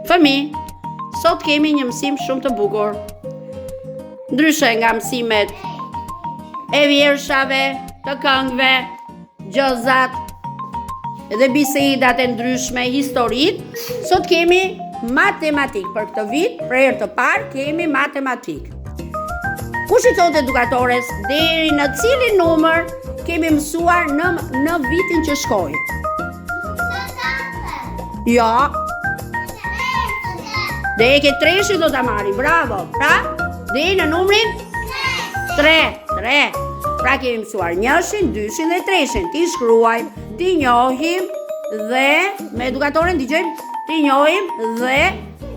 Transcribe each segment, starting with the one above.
Fëmijë, sot kemi një mësim shumë të bukur. Ndryshe nga mësimet e vjershave, të këngëve, gjëzat dhe bisedat e ndryshme, historitë, sot kemi matematikë. Për këtë vit, për herë të parë, kemi matematikë. Kush i thotë edukatores deri në cilin numër kemi mësuar në në vitin që shkoi? Jo. Deri ke treshi do ta marri, bravo. Pra, deri në numrin 3. 3. Pra kemi mësuar njëshin, dyshin dhe treshin. T'i shkruajmë, t'i njohim dhe me edukatoren dëgjojmë, t'i njohim dhe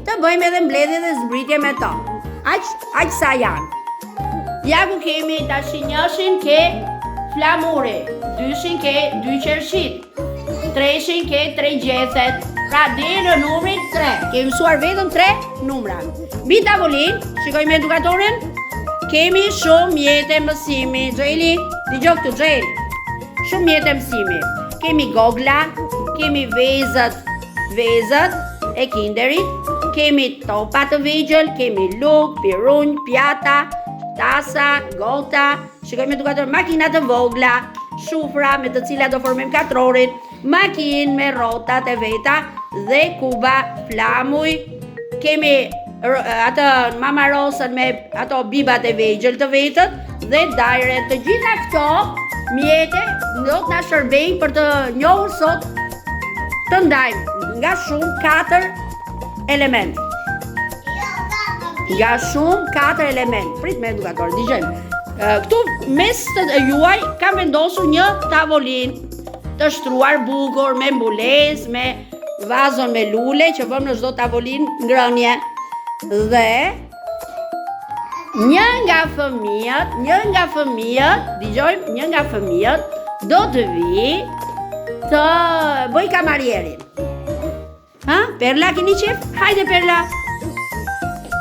të bëjmë edhe mbledhje dhe zbritje me to. Aq, aq sa janë. Ja ku kemi tashi njëshin ke flamuri, dyshin ke dy qershitë, treshin ke tre gjethet, pra deri në numrin 3. Kemi mësuar vetëm 3 numra. Mbi tavolinë, shikojmë edukatoren, kemi shumë mjete mësimi. Xheli, dëgjo këtu Xheli. Shumë mjete mësimi. Kemi gogla, kemi vezët, vezët e kinderit, kemi topa të vegjël, kemi lugë, pirunj, pjata, tasa, gota, shikojmë edukator, makina të vogla, shufra me të cilat do formojmë katrorin, makinë me rrotat e veta dhe kuba, flamuj, kemi atë mama rosën me ato bibat e vegjël të vetët dhe dajre të gjitha këto mjete do të na shërbejnë për të njohur sot të ndajmë nga shumë katër element. Nga shumë katër element. Prit me edukator, dëgjojmë. Këtu mes të juaj kam vendosur një tavolinë të shtruar bukur me mbulesë, me vazon me lule që vëmë në çdo tavolinë ngrënie. Dhe një nga fëmijët, një nga fëmijët, dëgjojmë, një nga fëmijët do të vijë të bëjë kamarierin. Ha? Perla keni qejf? Hajde Perla.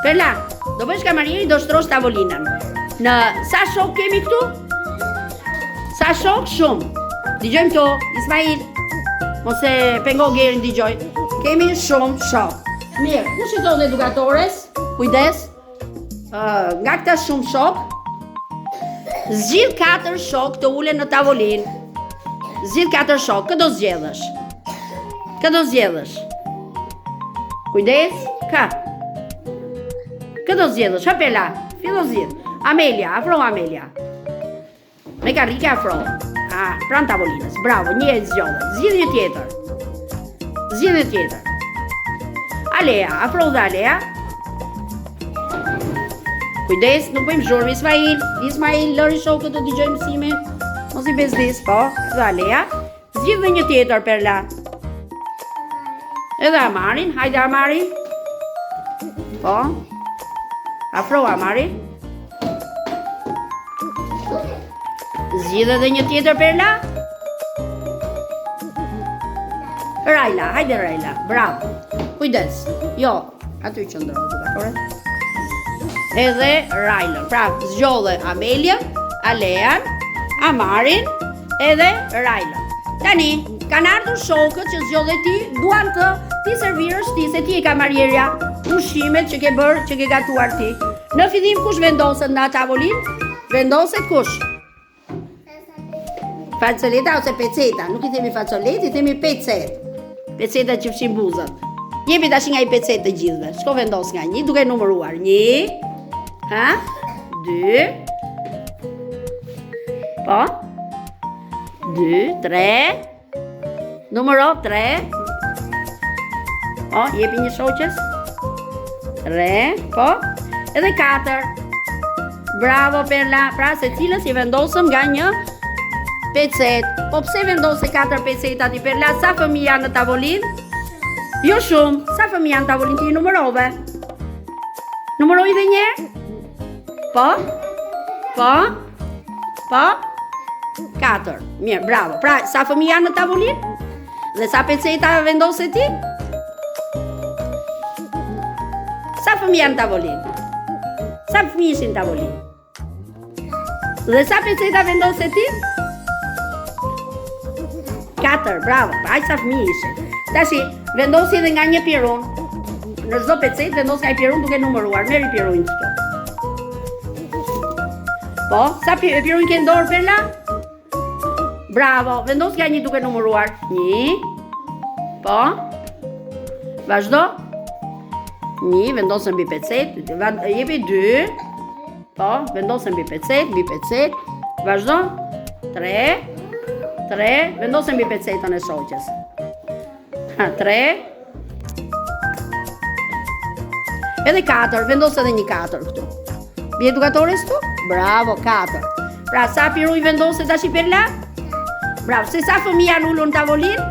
Perla, do bësh kamarierin, do shtrosh tavolinën. Në sa shokë kemi këtu? Sa shokë? Shumë. Dëgjojmë këtu, Ismail. Mos e pengo Gerin dëgjoj. Kemi shumë shokë. Mirë, kush i thotë edukatores? Kujdes. Uh, nga këta shumë shokë, zgjidh katër shokë të ulen në tavolinë. Zgjidh katër shokë, kë do zgjedhësh? Kë do zgjedhësh? Kujdes, kë? Kë do zgjedhësh? Ha Perla, fillo zgjidh. Amelia, afro Amelia. Me karrike afro. A, pranë tavolinës. Bravo, një e zgjodhe. Zgjidh një tjetër. Zgjidh një tjetër. Alea, afro dhe Alea. Kujdes, nuk bëjmë zhurmë Ismail. Ismail, lëri shokët të dëgjojnë mësimin. Mos i bezdis, po. Dhe Alea. Zgjidh dhe një tjetër, Perla. Edhe Amarin, hajde Amari. Po. Afro Amari. Zgjidh edhe një tjetër Perla. Rajla, hajde Rajla, bravo. Kujdes. Jo, aty qëndro, edukatore. Edhe Rajlën. Pra, zgjodhe Amelian, Alean, Amarin, edhe Rajlën. Tani, kanë ardhur shokët që zgjodhe ti, duan të t'i servirësh ti, se ti je kamarierja, ushqimet që ke bërë, që ke gatuar ti. Në fillim kush vendoset në tavolinë? Vendoset kush? Facoleta ose peceta, nuk i themi facoletë, i themi pecetë. Peceta që fshin buzët. Jepi tash nga një pecetë të gjithëve. Shko vendos nga një, duke numëruar. Një, ha, dy, po, dy, tre, Numëro 3. Po, jepi një shoqes. 3, po. Edhe 4. Bravo Perla. Pra secilës i vendosëm nga një pecetë. Po pse vendose 4 peceta ti Perla? Sa fëmijë janë në tavolinë? Jo shumë. Sa fëmijë janë në tavolinë ti i numërove? Numëroi dhe një herë? Po? Po? Po? 4. Mirë, bravo. Pra, sa fëmijë janë në tavolinë? Dhe sa peceta vendose ti? Sa fëmijë janë në tavolinë? Sa fëmijë ishin në tavolinë? Dhe sa peceta vendose ti? 4, bravo. Pra, aq sa fëmijë ishin. Tashi, vendosi edhe nga një pirun. Në çdo pecetë vendos nga një pirun duke numëruar. Merri pirunjtë këtu. Po, sa pirunj ke në dorë Perla? Bravo, vendos nga një duke numëruar. Një. Po. Vazhdo. Një, vendose mbi pecetë. Jepi dy. Po, vendose mbi pecetë, mbi pecetë. Vazhdo. 3 3, vendose mbi pecetën e shoqes. Ha, 3 Edhe 4, vendos edhe një 4 këtu. Mbi edukatores këtu? Bravo, 4. Pra, sa pirunj vendose tashi Perla? Bravo, se sa fëmijë janë ulur në tavolinë?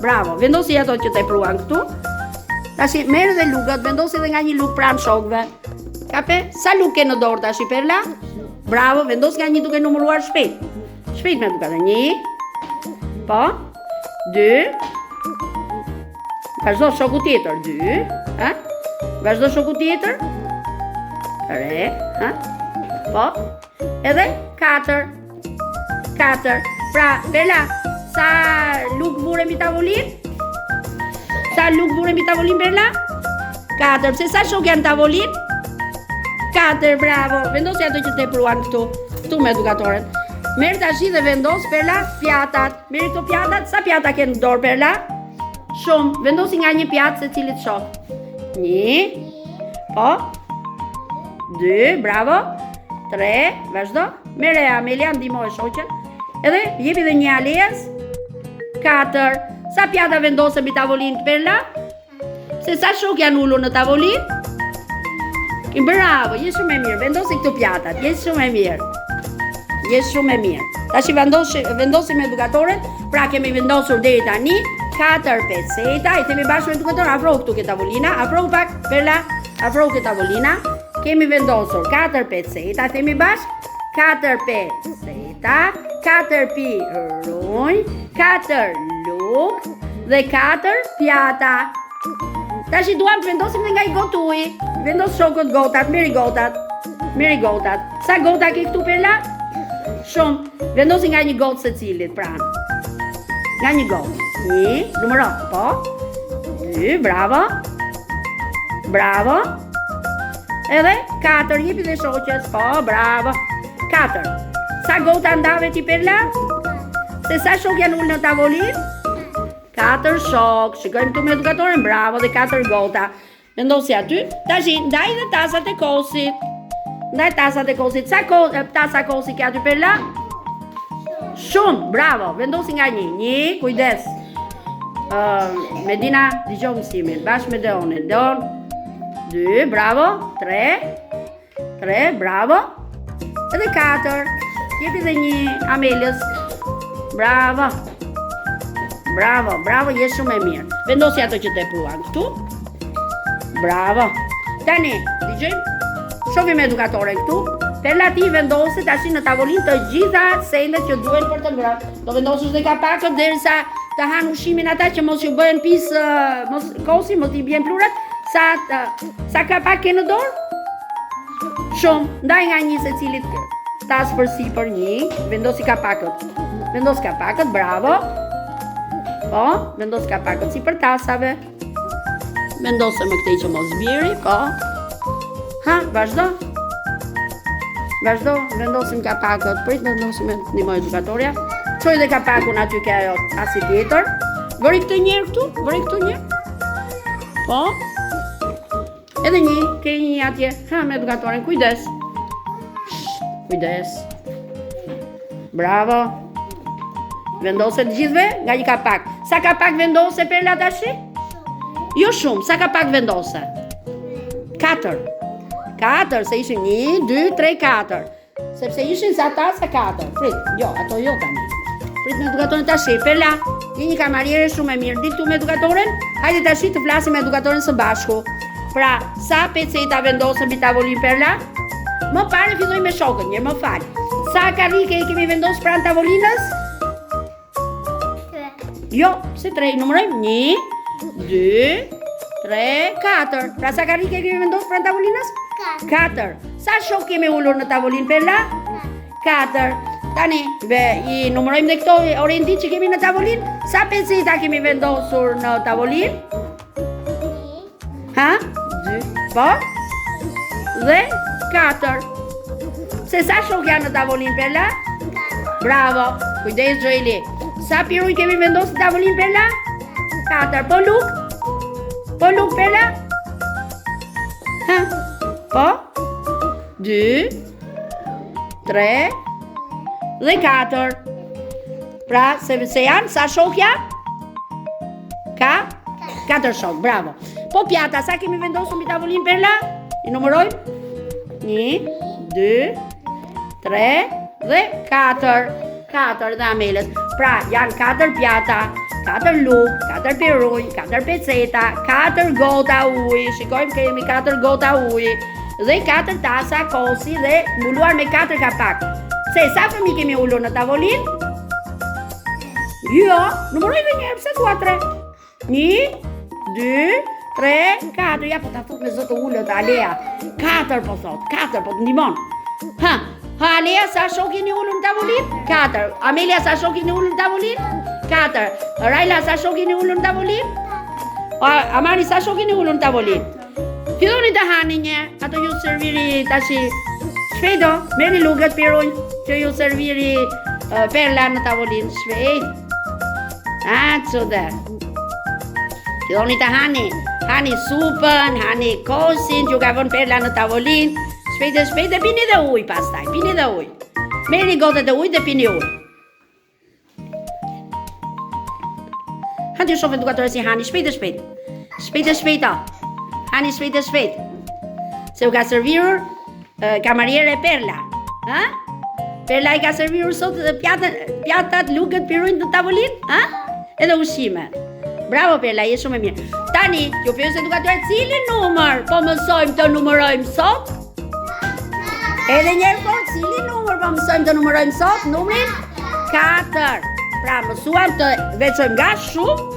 Bravo, vendosi ato që tepruan këtu. Tashi merr edhe lugët, vendosi edhe nga një lugë pranë shokëve. Kape, sa lugë ke në dorë tashi Perla? Bravo, vendos nga një duke numëruar shpejt. Shpejt me edukatoren. Një. Po. Dy. Vazhdo shoku tjetër. Dy. Ha? Vazhdo shoku tjetër. Tre. Ha? Po. Edhe katër. Katër. Pra, Perla, sa lugë vure mbi tavolinë? Sa lugë vure mbi tavolinë, Perla? Katër. Pse sa shokë janë në tavolinë? Katër, bravo. Vendosi ato që tepruan këtu. Këtu me edukatoren. Merr tashi dhe vendos Perla pjatat. Merri këto pjatat, sa pjata ke në dorë Perla? Shumë. Vendosi nga një pjatë secilit shok. Një. Po. Dy, bravo. 3, vazhdo. Merre Amelia, ndihmoje shoqen. Edhe jepi dhe një Aleas. 4. Sa pjata vendose mbi tavolinë Perla? Se sa shokë janë ulur në tavolinë? Bravo, je shumë e mirë. Vendosi këtu pjatat, je shumë e mirë. Je shumë e mirë. Tashi vendosi, vendosim me edukatoren, pra kemi vendosur deri tani 4 peceta, i themi bashkë me edukatoren, afrohu këtu ke tavolina, afrohu pak, Perla, afrohu ke tavolina. Kemi vendosur 4 peceta, themi bashkë, 4 peceta, 4 pirunj, 4 lugë dhe 4 pjata. Tashi duam të vendosim dhe nga një gotë uji. Vendos shokët gotat, merri gotat. Merri gotat. Sa gota ke këtu Perla? Shumë. Vendosi nga një gotë secilit, pra. Nga një gotë. Një, numëro, po. Dy, bravo. Bravo. Edhe katër, jepi dhe shoqes. Po, bravo. Katër. Sa gota ndave ti Perla? Se sa shokë janë ulë në tavolinë? Katër shokë. Shikojmë këtu me edukatoren, bravo dhe katër gota. Vendosi aty. Tashi ndaj dhe tasat e kosit. Ndaj tasat e kosit. Sa ko, tasa kosi ke aty Perla? Shumë, bravo. Vendosi nga një. Një, kujdes. Uh, Medina, dëgjo mësimin, bashkë me Deonin. Deon, 2, bravo, 3, 3, bravo, edhe 4, jepi dhe një Amelës, bravo, bravo, bravo, je shumë e mirë. Vendosi ato që tepruan këtu, bravo. Tani, dëgjojmë, shohim edukatoren këtu, Perla ti vendose tashi në tavolinë të gjitha sendet që duhen për të ngrënë. Do vendosësh dhe kapakët derisa të hanë ushqimin ata që mos ju bëhen pis, mos kosi, mos i bien pluhurat. Sa sa kapak ke në dorë? Shumë, ndaj nga një secilit tas për sipër një, vendosi kapakët. Vendos kapakët, bravo. Po, vendos kapakët sipër tasave. Vendose më këtej që mos bjeri, po. Ha, vazhdo. Vazhdo, vendosim kapakët. Prit, vendosim me ndihmoj edukatorja. Çoj dhe kapakun aty ke ajo tasi tjetër. Vëri këtë njëherë këtu, vëri këtu njëherë. Po. Edhe një, ke një atje. Ha, me edukatoren, kujdes. Kujdes. Bravo. Vendose të gjithëve nga një kapak. Sa kapak vendose Perla tashi? Jo shumë, sa kapak vendose? Katër. Katër, se ishin një, dy, tre, katër. Sepse ishin sa tasa katër. Prit, jo, ato jo tani. Prit me edukatoren tashi. Perla, je një kamariere shumë e mirë. Dil këtu me edukatoren? Hajde tashi të flasim me edukatoren së bashku. Pra, sa peceta vendosëm mbi tavolinë Perla? Më parë filloj me shokët, një më fal. Sa karrike i kemi vendosur pranë tavolinës? Jo, pse tre i numërojmë? Një, dy, tre, katër. Pra sa karrike kemi vendosur pranë tavolinës? Katër. Sa shokë kemi ulur në tavolinë Perla? Katër. Tani, be, i numërojmë dhe këto orenditë që kemi në tavolinë? Sa peceta kemi vendosur në tavolinë? Ha? Ha? 2, po? Dhe 4. Se sa shokë janë në tavolinë Perla? Bravo. Kujdes Joeli. Sa pirunj kemi vendosur në tavolinë Perla? 4. Po lugë? Po lugë Perla? Ha? Po? 2 3 dhe 4. Pra, se, se janë, sa shokë janë? Ka? Katër shokë, bravo. Po pjata, sa kemi vendosur mbi tavolinë Perla? I numërojmë? Një, dy, tre dhe katër. Katër dhe Amelës. Pra, janë katër pjata, katër lugë, katër pirunj, katër peceta, katër gota uji. Shikojmë kemi katër gota uji dhe katër tasa kosi dhe mbuluar me katër kapak. Se sa fëmijë kemi ulur në tavolinë? Jo, numëroj dhe njëherë, pse thua tre? Një, dy, tre, katër. Ja, po ta thotë me zë të ulët, Alea. Katër, po thotë, katër, po të ndihmon. Ha, ha, Alea, sa shokë jeni ulur në tavolinë? Katër. Amelia, sa shokë jeni ulur në tavolinë? Katër. Rajla, sa shokë jeni ulur në tavolinë? Amani, sa shokë jeni ulur në tavolinë? Filloni të hani një, ato ju serviri tashi. Shpejt do, merrni lugët pirunj që ju serviri uh, Perla në tavolinë, shpejt. A, çude. Filloni të hani, hani supën, hani kosin që ju ka vënë Perla në tavolinë. Shpejt e shpejt dhe pini dhe ujë pastaj, pini dhe ujë. Merrni gotat e ujit dhe pini ujë. Ha t'ju shohë edukatore si hani, shpejt e shpejt. Shpejt e shpejt, o. Hani shpejt e shpejt. Se u ka servirur kamariere Perla. Ha? Perla i ka servirur sot pjatën, pjatat, lugët, pirunjtë në tavolinë, ha? Edhe ushqime. Bravo Perla, je shumë e mirë. Tani, ju pyes edukatore, cilin numër po mësojmë të numërojmë sot? Edhe një herë fort, cilin numër po mësojmë të numërojmë sot? Numrin 4. Pra, mësuam të veçojmë nga shumë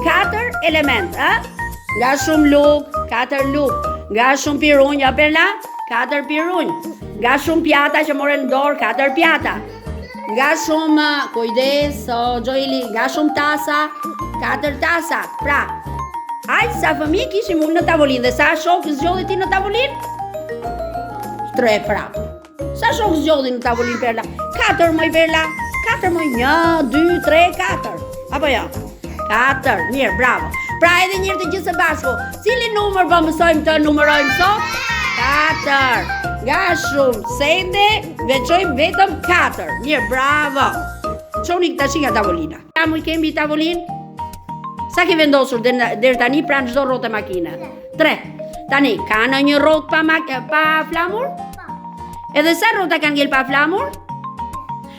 4 element, ë? Nga shumë lugë, 4 lugë. Nga shumë pirunj, a Perla? 4 pirunj. Nga shumë pjata që more në dorë, 4 pjata. Nga shumë, kujdes, o Joeli, nga shumë tasa, 4 tasa. Pra, aq sa fëmijë kishim ulë në tavolinë dhe sa shokë zgjodhe ti në tavolinë? 3 pra. Sa shokë zgjodhi në tavolinë Perla? 4 moj Perla. 4 moj 1 2 3 4. Apo jo? 4. Mirë, bravo. Pra edhe një herë të gjithë së bashku. Cilin numër po mësojmë të numërojmë sot? 4. Nga shumë sende veçojmë vetëm 4. Mirë, bravo. Çoni tashi nga tavolina. Flamuj kemi mbi tavolinë? Sa ke vendosur deri tani pranë çdo rrote makine? 3. Tani, ka ndonjë rrotë pa, pa flamur? Edhe sa rrota kanë ngel pa flamur?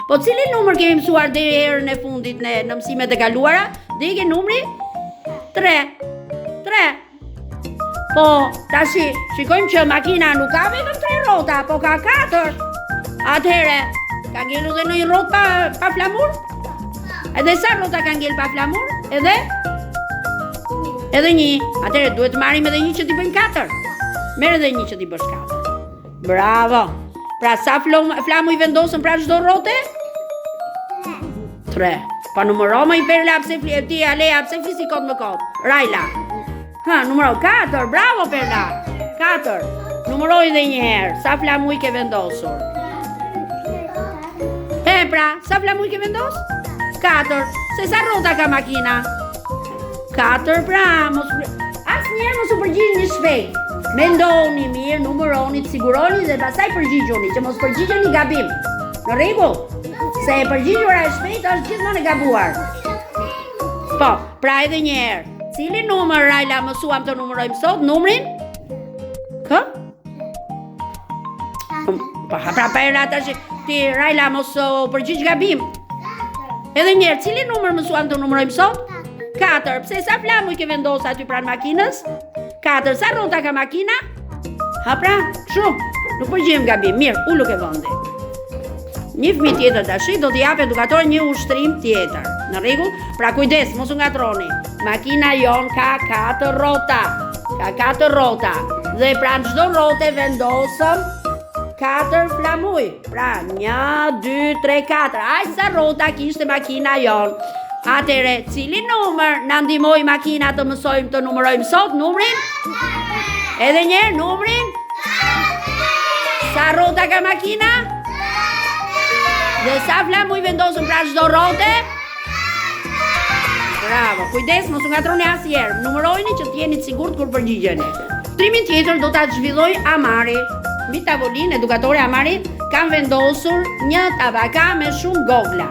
Po cilin numër kemi mësuar deri herën e fundit ne në mësimet e kaluara? Deri ke numri 3. 3. Po, tashi, shikojmë që makina nuk ka vetëm 3 rrota, po ka 4. Atëherë, ka ngelur dhe ndonjë rrotë pa, pa flamur? Edhe sa rrota ka ngel pa flamur? Edhe? Edhe një. Atëherë duhet të marrim edhe një që t'i bëjmë 4. Merr edhe një që t'i bësh 4. Bravo. Pra sa flom, flamuj vendosëm pranë çdo rrote? 3. Pa numëro moj Perla pse fli ti Alea pse flisni kot më kot. Rajla. Ha, numëro 4. Bravo Perla. 4. Numëroj edhe një herë. Sa flamuj ke vendosur? E pra, sa flamuj ke vendos? 4. Se sa rrota ka makina? 4 pra, mos asnjëherë mos u përgjigjni shpejt. Mendoni mirë, numëroni, të siguroni dhe pastaj përgjigjuni, që mos përgjigjeni gabim. Në rregull? Se e përgjigjura e shpejtë është gjithmonë e gabuar. Po, pra edhe një herë. Cilin numër Rajla mësuam të numërojmë sot? Numrin? Kë? Po, ha pra pa tash ti Rajla mos u përgjigj gabim. Edhe një herë, cilin numër mësuam të numërojmë sot? 4. Pse sa flamuj ke vendosur aty pranë makinës? 4. Sa rrota ka makina? Ha pra, kështu. Nuk përgjigjem gabim. Mirë, ulu ke vendi. Një fëmijë tjetër tashi do t'i japë edukatori një ushtrim tjetër. Në rregull? Pra kujdes, mos u ngatërroni. Makina jonë ka 4 rrota. Ka 4 rrota. Dhe pranë çdo rrote vendosëm 4 flamuj. Pra 1 2 3 4. Aq sa rrota kishte makina jonë. Atëherë, cili numër na ndihmoi makina të mësojmë të numërojmë sot numrin? Edhe një herë numrin? Sa rrota ka makina? Dhe sa flamuj vendosëm pranë çdo rrote? Bravo, kujdes, mos u ngatërroni asnjëherë. Numërojini që të jeni të sigurt kur përgjigjeni. Ushtrimin tjetër do ta zhvillojë Amari. Mbi tavolinë edukatorja e Amarit kam vendosur një tabaka me shumë gogla.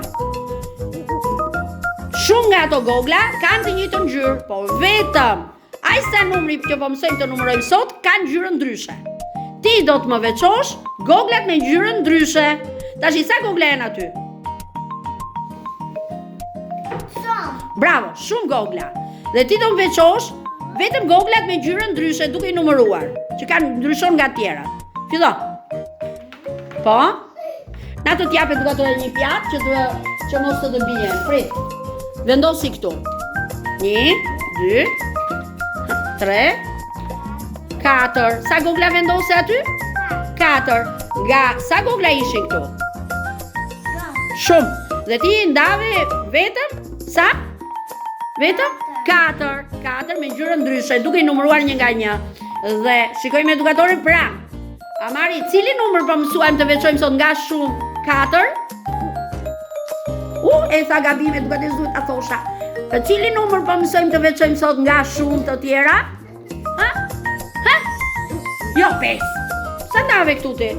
Shumë nga ato gogla kanë të njëjtën ngjyrë, por vetëm aq sa numri që po mësojmë të numërojmë sot kanë ngjyrën ndryshe. Ti do të më veçosh goglat me ngjyrën ndryshe. Tashi sa gogla janë aty? Shumë. Bravo, shumë gogla. Dhe ti do më veçosh vetëm goglat me ngjyrën ndryshe duke i numëruar, që kanë ndryshon nga të tjerat. Fillo. Po? Na të t'jap edukatorja një pjatë që të që mos të të bien. Prit. Vendosi këtu. 1 2 3 4. Sa gogla vendose aty? 4. Nga sa gogla ishin këtu? Shumë. Dhe ti ndave vetëm sa? Vetëm 4. 4 me ngjyrën ndryshe, duke i numëruar një nga një. Dhe shikojmë edukatoren pra. Amari, cili numër po mësuam të veçojmë sot nga shumë? 4? U, e tha gabim edukatore s'duhet ta thosha. Të cili numër po mësojmë të veçojmë sot nga shumë të tjera? Ha? Ha? Jo, 5. Sa ndave këtu ti?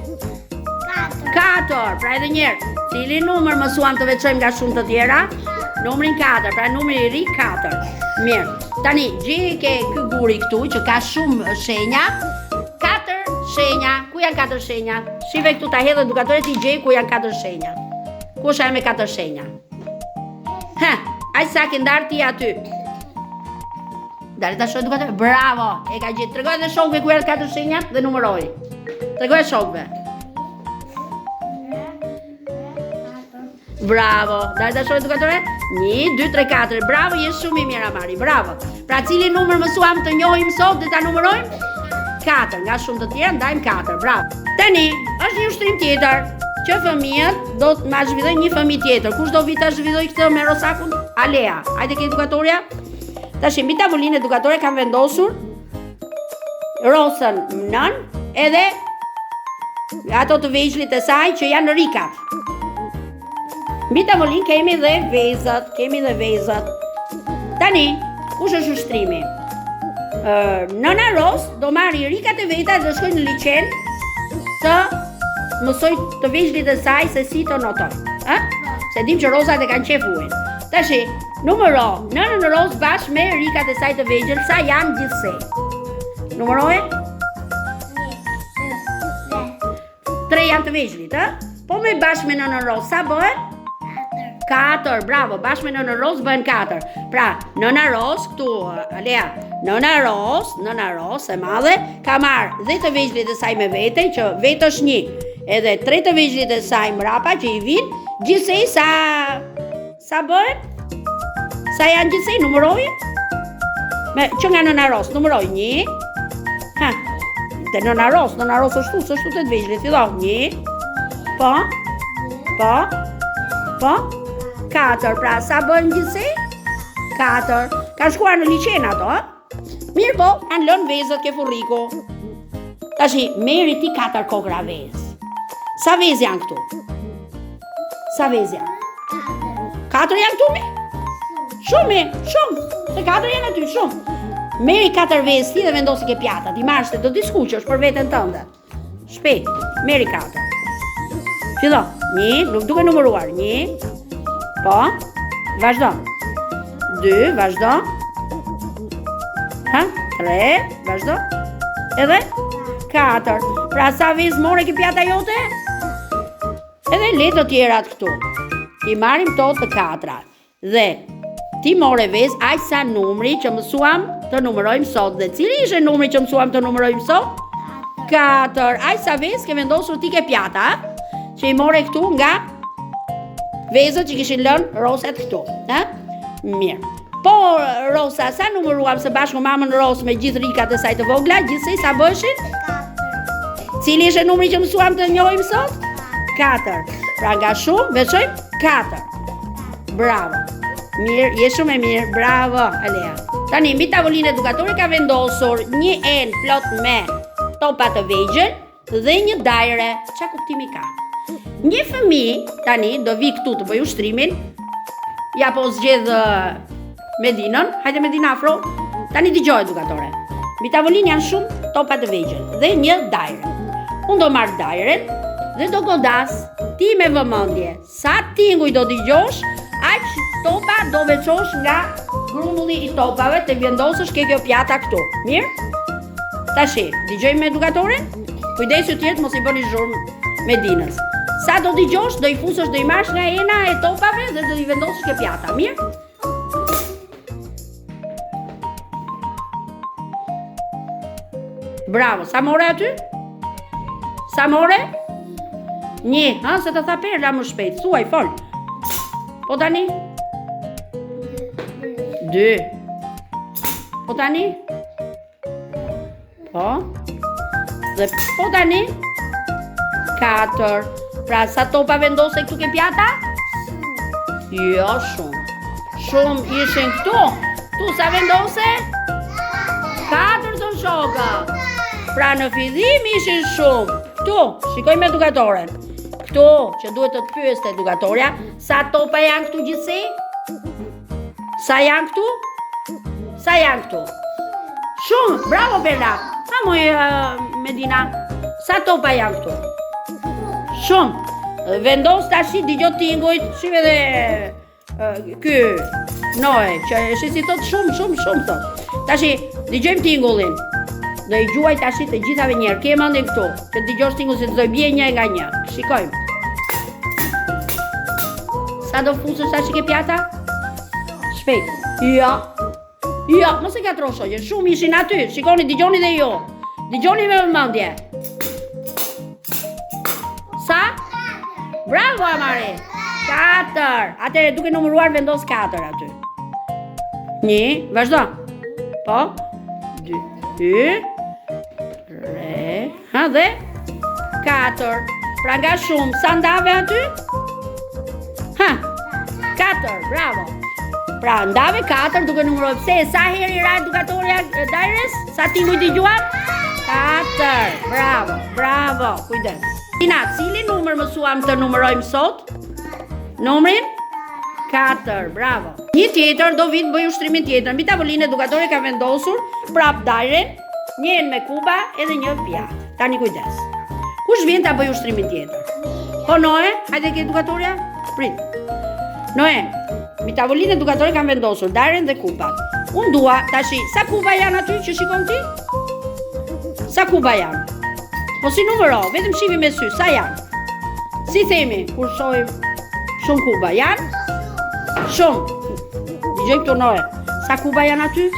4. 4, pra edhe njëherë. Cili numër mësuam të veçojmë nga shumë të tjera? Numrin 4, pra numri i ri 4. Mirë. Tani, gjej ke ky guri këtu që ka shumë shenja. Katër shenja. Ku janë katër shenja? Shife këtu ta hedh edukatore ti gjej ku janë katër shenja. Ku është ajo me katër shenja? Ha, aq sa ke ndarë ti aty. Dale ta shohë edukatore. Bravo, e ka gjetë. Tregoju edhe shokëve ku janë katër shenjat dhe numëroji. Tregoju shokëve. Bravo. Dale ta shohë edukatore. 1 2 3 4. Bravo, je shumë i mirë Amari. Bravo. Pra cilin numër mësuam të njohim sot dhe ta numërojmë? 4. Nga shumë të tjera ndajmë 4. Bravo. Tani, është një ushtrim tjetër që fëmijët do të ma zhvillojë një fëmijë tjetër. Kush do vijë ta zhvillojë këtë me Rosakun? Alea. Hajde ke edukatorja. Tash mbi tavolinë edukatore kam vendosur Rosën nënë edhe ato të vegjlit e saj që janë rikat. Mbi tavolinë kemi dhe vezët, kemi dhe vezët. Tani, kush është ushtrimi? Ë, nëna Rosë do marrë rikat e veta dhe shkojë në liqen të mësojë të vegjlit e saj se si të notojnë. Ë? Se dim që rozat e kanë qejf ujin. Tashi, numëro nënën Rosë bashkë me rikat e saj të vegjël, sa janë gjithsej. Numëroje? Tre janë të vegjlit, ë? Po me bashkë me nënën Rozë, sa bëhen? Katër, bravo, bashkë me nënën Rozë bëhen katër. Pra, nëna Rozë, këtu, Alea, nëna Rozë, nëna Rozë e madhe, ka marrë dhe të vegjlit e saj me vete, që vetë është një, edhe tre të vegjlit e saj mrapa që i vijnë, gjithsej sa Sa bëhen? Sa janë gjithsej? Numëroji? Me, që nga nëna Rozë, numëroj, një. Ha, te nëna Rozë, nëna Rozë është tu, s'është te të vegjlit, fillo, një. Po, po, po, katër, pra, sa bëhen gjithsej? Katër. Kanë shkuar në liqen ato, ha? Mirëpo, kanë lënë vezët ke furriku. Tashi, merri ti katër kokrra vezë. Sa vezë janë këtu? Sa vezë janë? Katër janë këtu mi? Shumë, shumë. Se katër janë aty, shumë. Merri katër vezë ti dhe vendosi ke pjata. T'i marrësh se do t'i skuqësh për veten tënde. Shpejt, merri katër. Fillo, një, nuk duke numëruar, një, po, vazhdo, dy, vazhdo, ha, tre, vazhdo, edhe, katër. Pra sa vezë more ke pjata jote? Edhe le të tjerat këtu. T'i marrim këto të katra. Dhe ti more vezë aq sa numri që mësuam të numërojmë sot. Dhe cili ishte numri që mësuam të numërojmë sot? 4. Aq sa vezë ke vendosur ti ke pjata, që i more këtu nga vezët që kishin lënë rosat këtu, ha? Mirë. Po, Rosa, sa numëruam së bashku mamën Rosë me gjithë rikat e saj të vogla, gjithsej sa bëheshin? Cili ishte numri që mësuam të njohim sot? 4. Pra nga shumë, veçojmë 4. Bravo. Mirë, je shumë e mirë. Bravo, Alea. Tani mbi tavolinë edukatorja ka vendosur një enë plot me topa të vegjël dhe një dajre. Ça kuptimi ka? Një fëmijë tani do vijë këtu të bëjë ushtrimin. Ja po zgjedh Medinën. Hajde Medina afro. Tani dëgjo edukatore. Mbi tavolinë janë shumë topa të vegjël dhe një dajre. Unë do marr dajren dhe do godas ti me vëmendje. Sa tinguj do dëgjosh, aq topa do veçosh nga grumbulli i topave të vendosësh ke kjo pjata këtu. Mirë? Tashi, dëgjojmë me edukatoren? Kujdes ju tjerët mos i bëni zhurmë Medinës. Sa do dëgjosh, do i fusësh, do i marrësh nga ena e topave dhe do i vendosësh ke pjata. Mirë? Bravo, sa more aty? Sa more? Një, ha, se të tha Perla më shpejt, thuaj, fol. Po tani? Dy. Po tani? Po. Dhe po tani? 4. Pra sa topa vendose këtu ke pjata? Jo shumë. Shumë ishin këtu. Këtu sa vendose? 4 thonë shokët. Pra në fillim ishin shumë. Këtu, shikojmë edukatoren. Këtu, që duhet të të pyeste edukatorja, sa topa janë këtu gjithsej? Sa janë këtu? Sa janë këtu? Shumë, bravo Bela. Ha moj uh, Medina. Sa topa janë këtu? Shumë. Vendos tashi dëgjo tingujt, shih edhe uh, ky Noe, që e shih si thotë shumë, shumë, shumë thotë. Tashi dëgjojmë tingullin. Do i gjuaj tashi të gjithave një herë. Ke mendin këtu, që të dëgjosh tingullin se do i bie një nga një. Shikojmë. Sa do fusësh tashi ke pjata? Shpejt. Jo. Jo, mos e ngatërro shoqen. Shumë ishin aty. Shikoni, dëgjoni dhe ju. Dëgjoni me vëmendje. Sa? Bravo Amari. 4. Atëherë duke numëruar vendos 4 aty. Një, vazhdo. Po. 2, 2, 3, Ha dhe 4. Pra nga shumë, sa ndave aty? Ha, 4, bravo. Pra ndave 4 duke numëruar pse sa herë i ra edukatorja dajres? Sa tinguj dëgjuam? 4. Bravo, bravo. Kujdes. Tina, cilin numër mësuam të numërojmë sot? Numrin? 4, bravo. Një tjetër do vijë të bëjë ushtrimin tjetër. Mbi tavolinë edukatorja ka vendosur prap dajren Një enë me kuba edhe një pjatë. Tani kujdes. Kush vjen ta bëjë ushtrimin tjetër? Po Noe, hajde ke edukatorja? Prit. Noe, mbi tavolinë edukatorja ka vendosur dajren dhe kubat. Unë dua tashi, sa kuba janë aty që shikon ti? Sa kuba janë? Po s'i numëro, vetëm shihi me sy, sa janë? Si themi, kur shohim shumë kuba, janë? Shumë. Dëgjoj këtu Noe, sa kuba janë aty?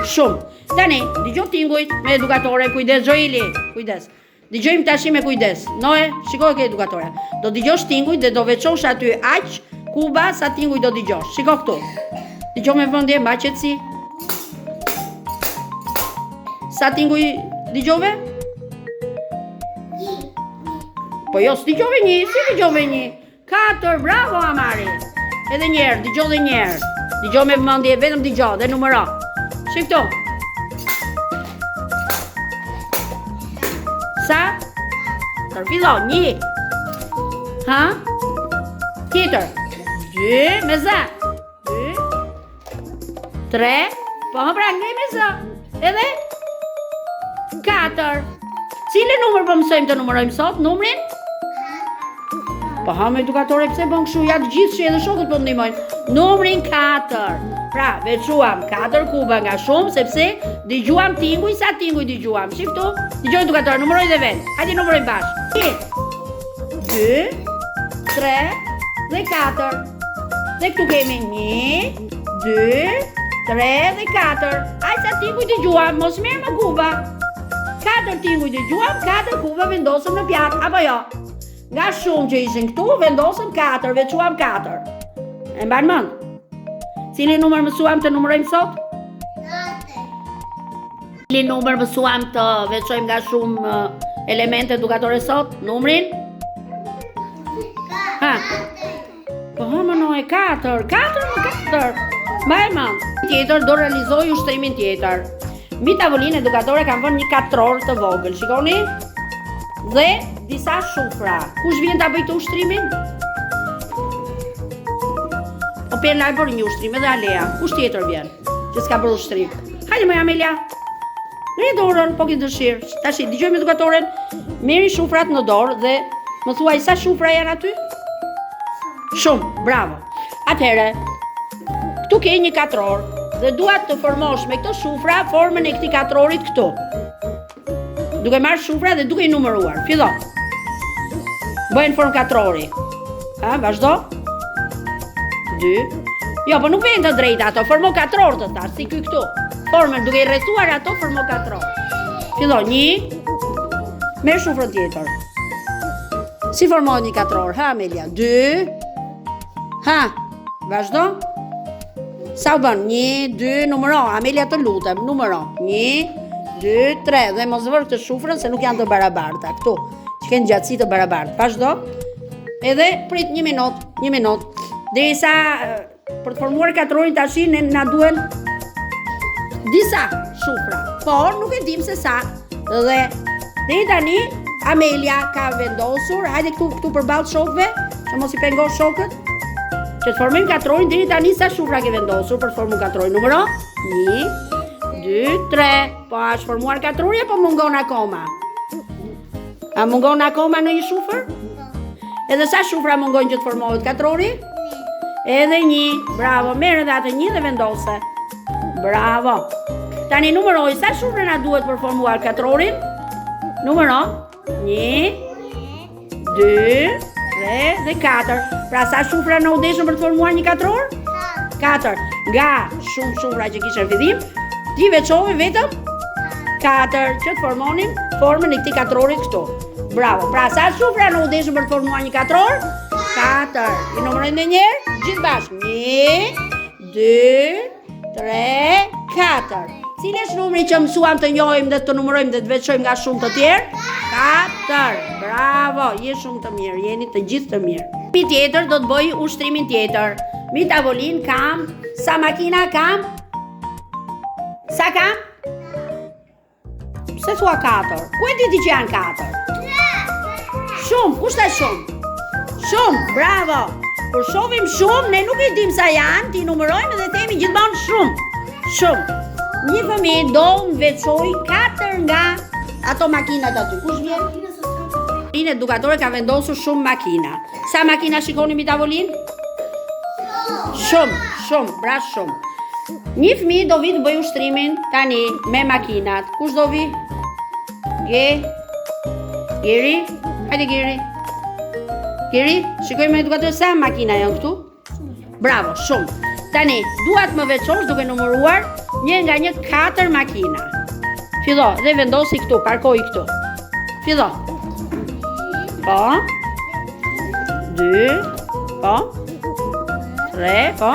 Shumë. Tani, dëgjo tingujt me edukatore, kujdes Joeli, kujdes. Dëgjojmë tashi me kujdes. Noe, shiko ke edukatorja. Do dëgjosh tingujt dhe do veçosh aty aq kuba sa tinguj do dëgjosh. Shiko këtu. Dëgjo me vëmendje, mba qetësi. Sa tinguj dëgjove? Po jo, s'dëgjove një, si dëgjove një? 4, bravo Amari. Edhe një herë, dëgjo edhe një herë. Dëgjo me vëmendje, vetëm dëgjo dhe numëro. Shih këtu. Sa? Tër fillo, një. Ha? Tjetër. Dy, me zë. Dy. Tre. Po hë pra, ngrej me zë. Edhe? Katër. Cilin numër po mësojmë të numërojmë sot? Numrin? Po ha më edukatore pse bën kështu? Ja të gjithë që edhe shokët po ndihmojnë. Numrin 4. Pra, veçuam 4 kuba nga shumë sepse dëgjuam tinguj sa tinguj dëgjuam. Shih këtu, dëgjoj edukatore, numëroj dhe vetë. Hajde numërojmë bashkë. 1 2 3 dhe 4. Dhe këtu kemi 1 2 3 dhe 4. Aq sa tinguj dëgjuam, mos merr më kuba. 4 tinguj dëgjuam, 4 kuba vendosëm në pjatë, apo jo? Nga shumë që ishin këtu, vendosëm 4, veçuam 4. E mban mend? Cilin numër mësuam të numërojmë sot? 4. Cilin numër mësuam të veçojmë nga shumë elemente edukatore sot? Numrin? Ha. Po hë më Noe 4, 4 më 4. 4. Mbaj mend. Tjetër do realizoj ushtrimin tjetër. Mbi tavolinë edukatore kam vënë një katror të vogël. Shikoni? Dhe disa shufra. Kush vjen ta bëjë këtë ushtrimin? O Perla e bëri një ushtrim edhe Alea. Kush tjetër vjen? Që s'ka bërë ushtrim. Hajde moj Amelia. Ngre dorën, po ke dëshirë. Tashi dëgjojmë edukatoren. Merri shufrat në dorë dhe më thuaj sa shufra janë aty? Shumë, bravo. Atëherë, këtu ke një katror dhe dua të formosh me këto shufra formën e këtij katrorit këtu. Duke marrë shufra dhe duke i numëruar. Fillo. Bëje në formë katrori. Ha, vazhdo. 2. Jo, po nuk vjen të drejta ato, formo katror të thashë, si ky këtu. Formën duke i rrethuar ato formo katror. Fillo, 1. Merr shufrën tjetër. Si formohet një katror? Ha, Amelia. 2. Ha, vazhdo. Sa u bën? 1, 2, numëro. Amelia të lutem, numëro. 1, 2, 3. Dhe mos vër këtë shufrën se nuk janë të barabarta. Këtu, që kenë gjatësi të barabartë. Vazhdo. Edhe prit një minutë, një minutë. Derisa për të formuar katrorin tashi ne na duhen disa shufra, por nuk e dim se sa. Dhe deri tani Amelia ka vendosur, hajde këtu këtu përballë shokëve, që mos i pengo shokët. Që të formojmë katrorin deri tani sa shufra ke vendosur për të formuar katrorin? Numëro 1 2 3. Po a është formuar katrori apo mungon akoma? A mungon akoma ndonjë shufër? Edhe sa shufra mungojnë që të formohet katrori? Edhe një, bravo, merr edhe atë një dhe vendose. Bravo. Tani numëroj sa shufra na duhet për formuar katrorin? Numëro. 1 2 3 dhe 4. Pra sa shufra na u deshën për të formuar një katror? 4. Nga shumë shufra që kishe në fillim, ti veçove vetëm 4 që të formonim formën e këtij katrorit këtu. Bravo. Pra sa shufra na u deshën për të formuar një katror? 4. I numërojmë edhe një herë, gjithë bashkë. 1 2 3 4. Cili është numri që mësuam të njohim dhe të numërojmë dhe të veçojmë nga shumë të tjerë? 4. Bravo, je shumë të mirë, jeni të gjithë të mirë. Mi tjetër do të bëj ushtrimin tjetër. Mbi tavolinë kam sa makina kam? Sa kam? Pse thua 4? Ku e di ti që janë 4? Shumë, kush tha shumë? Shumë, bravo. Kur shohim shumë, ne nuk e dim sa janë, t'i numërojmë dhe themi gjithmonë shumë. Shumë. Një fëmijë do më veçojë 4 nga ato makinat aty. Kush vjen? Një edukatore ka vendosur shumë makina. Sa makina shikoni mbi tavolinë? Shumë, shumë, bra shumë. Një fëmijë do vi të bëjë ushtrimin tani me makinat. Kush do vi? Ge. Geri? Hajde Geri. Geri, shikojmë edukatore sa makina janë këtu? Bravo, shumë. Tani, dua të më veçosh duke numëruar një nga një katër makina. Fillo dhe vendosi këtu, parkoji këtu. Fillo. Po. 2. Po. 3, po.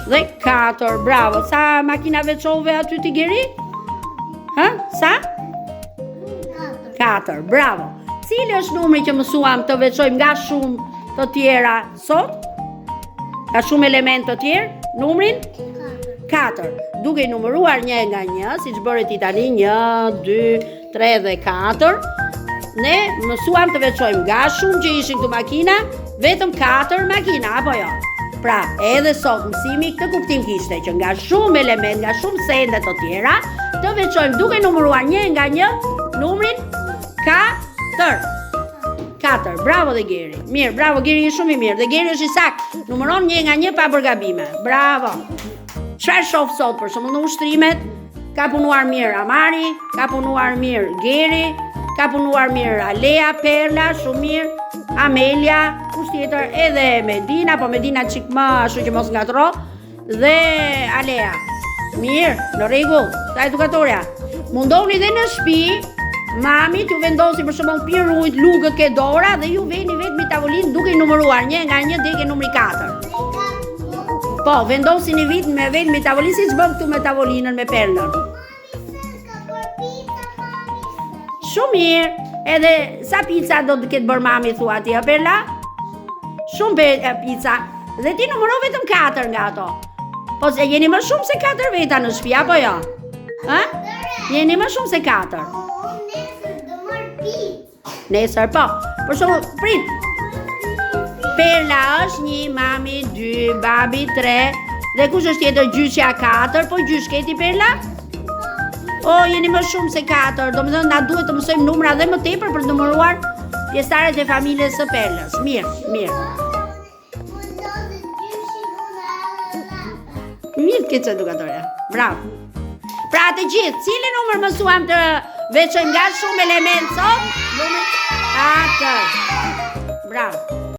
Dhe 4, bravo. Sa makina veçove aty ti Geri? Ha? Sa? 4, bravo. Cili është numri që mësuam të veçojmë nga shumë të tjera sot? Nga shumë elementë të tjerë? Numrin? 4. Duke i numëruar një nga një, siç bëre ti tani, 1, 2, 3 dhe 4, ne mësuam të veçojmë nga shumë që ishin këtu makina, vetëm 4 makina, apo jo? Pra, edhe sot mësimi këtë kuptim kishte që nga shumë element, nga shumë sende të tjera, të veçojmë duke numëruar një nga një numrin 4. 4. Bravo dhe Geri. Mirë, bravo Geri je shumë i mirë. Dhe Geri është i saktë. Numëron një nga një pa bërë gabime. Bravo. Çfarë shoh sot për shembull në ushtrimet? Ka punuar mirë Amari, ka punuar mirë Geri, ka punuar mirë Alea, Perla, shumë mirë, Amelia, kush tjetër, edhe Medina, po Medina çik më ashtu që mos ngatërro, dhe Alea. Mirë, në rregull, tha edukatorja. Mundoni dhe në shtëpi, mami t'ju vendosi për shembull pirujt, lugët ke dora dhe ju veni vetë mbi tavolinë duke i numëruar një nga një deri ke numri 4. Po, vendosini vetë me vetë mbi tavolinë siç bëm këtu me tavolinën me Perlën. Shumë mirë. Edhe sa pica do të ketë bërë mami thua ti, Perla? Shumë pe, pica. Dhe ti numëro vetëm 4 nga ato. Po se jeni më shumë se 4 veta në shtëpi apo jo? Ë? Jeni më shumë se 4. Unë nesër do marr picë. Nesër po. Për shembull, prit. Perla është një, mami 2, babi 3. Dhe kush është tjetër gjyshja 4? Po gjysh ke ti Perla? O, jeni më shumë se 4. Domethënë na duhet të mësojmë numra dhe më tepër për të numëruar pjesëtarët e familjes së Perlës. Mirë, mirë. Mirë të ketë edukatorja. Bravo. Pra të gjithë, cilin numër mësuam të veçojmë nga shumë element sot? Numrin 4. Bravo.